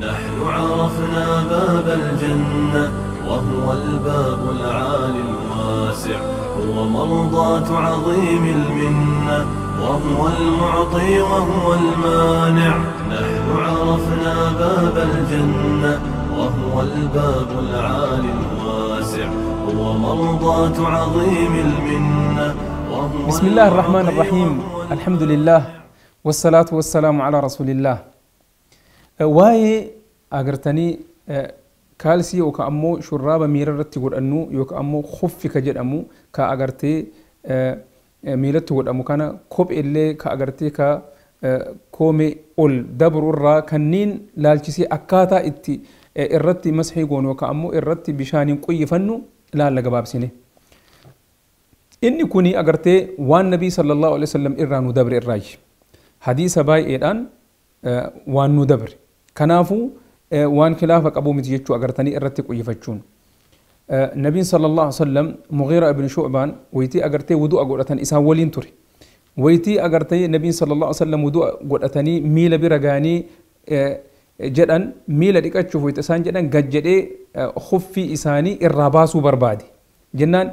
نحن عرفنا باب الجنة وهو الباب العالي الواسع، هو مرضاة عظيم المنة، وهو المعطي وهو المانع. نحن عرفنا باب الجنة وهو الباب العالي الواسع، هو مرضاة عظيم المنة، وهو بسم الله الرحمن الرحيم. الحمد لله والصلاة والسلام على رسول الله. Waa'ee agartanii kaalsii yookaan ammoo shurraaba miila irratti godhannu yookaan ammoo kuffi ka jedhamu ka agartee miilatti godhamu kana kopheellee ka agartee ka koomee ol dabru irraa kanneen laalchisee akkaataa itti irratti masxii goonu yookaan ammoo irratti bishaaniin quyyifannu laalla gabaabsine. Inni kuni agartee waan Nabii sallallahu alaihi wasallam irraa nu dabre irraayi. Hadiisa baay'eedhaan waan nu dabre. Kanaafuu waan khilaafa qabu miti jechuu agartanii irratti quyyifachuun. Nabiin sallallahu alaihi wasallam Mughiira ibn Shu'baan wayitii agartee wudu'a godhatan isaan waliin ture. Wayitii agartee Nabiin sallallahu alaihi wasallam wudu'a godhatanii miila bira ga'anii jedhan miila dhiqachuuf wayita isaan jedhan gad jedhee khuffii isaanii irraa baasuu barbaade. Jennaan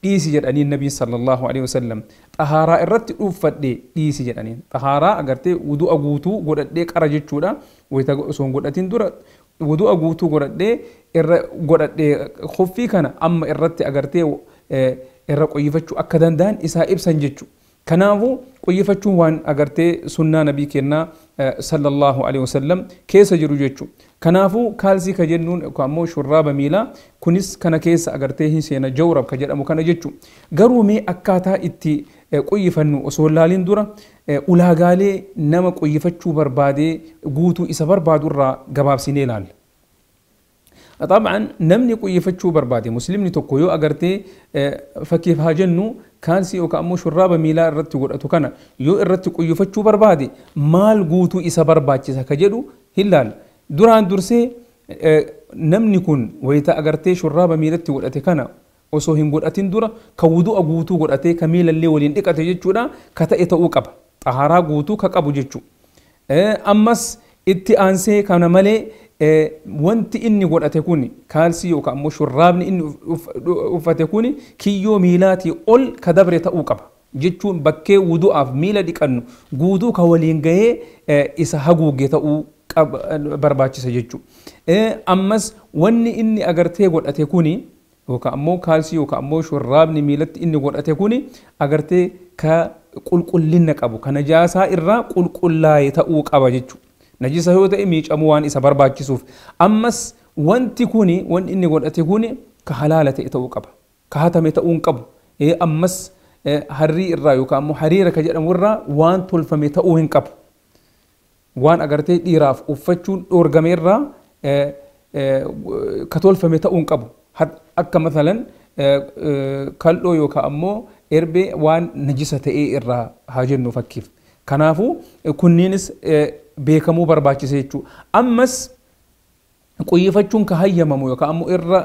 dhiisi jedhaniin Nabiin sallallahu alaihi wasallam xahaaraa irratti dhuunfadhee dhiisi jedhaniin. Xahaaraa agartee wudu'a guutuu godhadhee qara jechuudha. Wayita osoo hin godhatin dura wudu'a guutuu godhadhee irra godhadhee khuffii kana amma irratti agartee irra qoyyifachuu akka danda'an isaa ibsan jechuudha. Kanaafuu qoyyifachuun waan agartee sunnaa Nabii kennaa sallallahu alaihi wasallam keessa jiru jechuudha. Kanaafuu kaalsii ka jennuun yookaan ammoo shurraaba miilaa kunis kana keessa agartee hin seena jawrab ka jedhamu kana jechuudha. Garuu mee akkaataa itti qoyyifannu osoo hin laaliin dura ulaagaalee nama qoyyifachuu barbaadee guutuu isa barbaadu irraa gabaabsinee ilaalla. طبعا namni qoyyifachuu barbaade muslimni tokko yoo agartee fakkiif haa jennu kaalsii yookaan ammoo shurraaba miilaa irratti godhatu kana yoo irratti qoyyifachuu barbaade maal guutuu isa barbaachisa ka jedhu hin laalla. Duraan dursee namni kun wayita agartee shurraaba miilatti godhate kana osoo hin godhatin dura ka wudu'a guutuu godhatee ka miilallee waliin dhiqate jechuudha ka ta'e ta'uu qaba. Xahaaraa guutuu ka qabu jechuudha. Ammas itti aansee kana malee wanti inni godhate kun kaalsii yookaan ammoo shurraabni inni uffate kun kiyyoo miilaatii ol ka dabre ta'uu qaba. Jechuun bakkee wudu'aaf miila dhiqannu guutuu ka waliin gahee isa haguuge ta'uu barbaachisa jechuudha. Ammas wanni inni agartee godhate kuni yookaan ammoo kaalsii yookaan ammoo shurraabni miilatti inni godhate kuni agartee ka qulqullina qabu ka najaasaa irraa qulqullaa'e ta'uu qaba jechuudha. Najisa yoo ta'e miicamuu waan isa barbaachisuuf. Ammas wanti kuni wanni inni godhate kuni ka halaala ta'e ta'uu qaba. Ka hatame ta'uu hin qabu. Ammas harrii irraa yookaan ammoo hariira ka jedhamu irraa waan tolfame ta'uu hin qabu. Waan agartee dhiiraaf uffachuun dhoorgame irraa ka tolfame ta'uu hin qabu. Akka mathalan kal'oo yookaan ammoo erbee waan najisa ta'ee irraa haa jennu fakkiif. Kanaafuu kunniinis beekamuu barbaachisa jechuudha. Ammas qoyyifachuun ka hayyamamu yookaan ammoo irra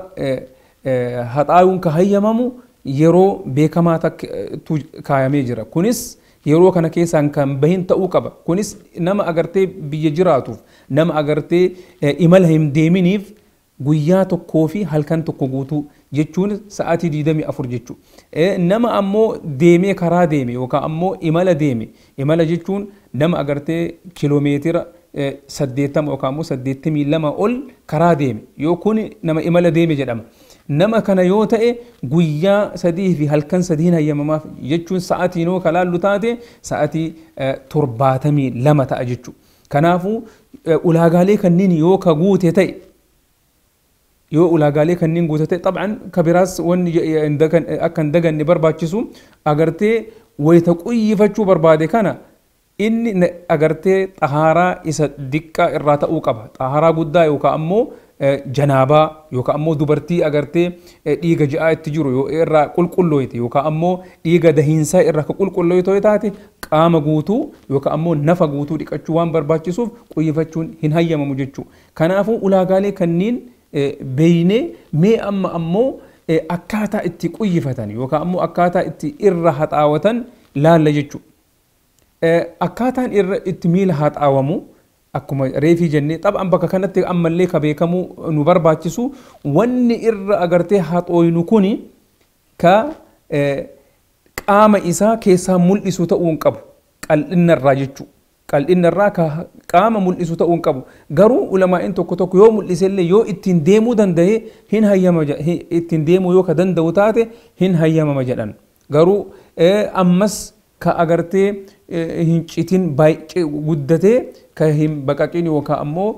haxaayuun ka hayyamamu yeroo beekamaa takka kaayamee jira. Kunis yeroo kana keessaan kan bahin ta'uu qaba. Kunis nama agartee biyya jiraatuuf nama agartee imala hin deeminiif guyyaa tokkoo fi halkan tokko guutuu jechuun sa'aatii 24 jechuudha. Nama ammoo deemee karaa deeme yookaan ammoo imala deeme imala jechuun nama agartee kiloomeetira 80 yookaan ammoo 82 ol karaa deeme yoo kun nama imala deeme jedhama. Nama kana yoo ta'e guyyaa 3 fi halkan 3 hayyamamaaf jechuun sa'aatii noo kalaallu taate sa'aatii 72 ta'a jechuudha. Kanaafuu ulaagaalee kanneen yoo ka guute ta'e yoo ulaagaalee kanneen guute ta'e طبعا kabiraas wanni akka hin daganne barbaachisu agartee wayita quyyifachuu barbaade kana inni agartee xahaaraa isa diqqaa irraa ta'uu qaba. Xahaaraa guddaa yookaan ammoo janaabaa yookaan ammoo dubartii agartee dhiiga ji'aa itti jiru yoo irraa qulqullooyte yookaan ammoo dhiiga dahiinsaa irraa ka qulqullooyte yoo taate qaama guutuu yookaan ammoo nafa guutuu dhiqachuu waan barbaachisuuf quyyifachuun hin hayyamamu jechuudha. Kanaafuu ulaagaalee kanneen beeynee mee amma ammoo akkaataa itti quyyifatan yookaan ammoo akkaataa itti irra haxaawatan laalla jechuudha. Akkaataan irra itti miila haxaawamu Akkuma reefii jennee xab'aan bakka kanatti ammallee ka beekamu nu barbaachisu wanni irra agartee haxooynu kuni ka qaama isaa keessaa mul'isu ta'uu hin qabu. Qal'inna irraa jechuudha. Qal'inna irraa ka qaama mul'isu ta'uu hin qabu. Garuu ulamaa'in tokko tokko yoo mul'isellee yoo ittiin deemuu danda'e hin hayyama, ittiin deemuu yoo ka danda'u taate hin hayyamama jedhan. Garuu ammas ka agartee hin citin guddatee ka hin baqaqin yookaan ammoo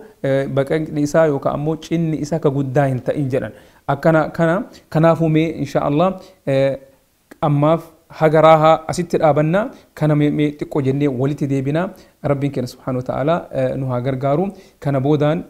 baqaqni isaa yookaan ammoo cinni isaa ka guddaa hin ta'in jedhan. Akkana kana kanaafuu mee insha Allah ammaaf haga raahaa asitti dhaabannaa kana mee xiqqoo jennee walitti deebinaa. Rabbiin keenya subhaanahu wa ta'ala nu haa gargaaru. Kana boodaan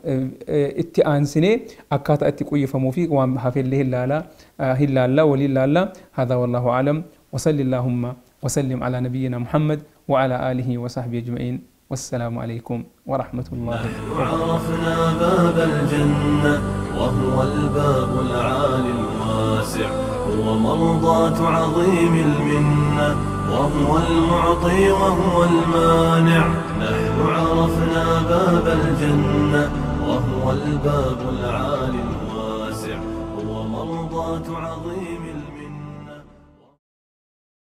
itti aansinee akkaataa itti quyyifamuu fi waan hafellee hin laallaa waliin laallaa. Haadha wallaahu a'lam wasalli allaahumma وسلم على نبينا محمد وعلى آله وصحبه أجمعين، والسلام عليكم ورحمة الله وبركاته. عرفنا باب الجنة وهو الباب العالي الواسع، هو مرضاة عظيم المنة، وهو المعطي وهو المانع. نحن عرفنا باب الجنة وهو الباب العالي الواسع، هو مرضاة عظيم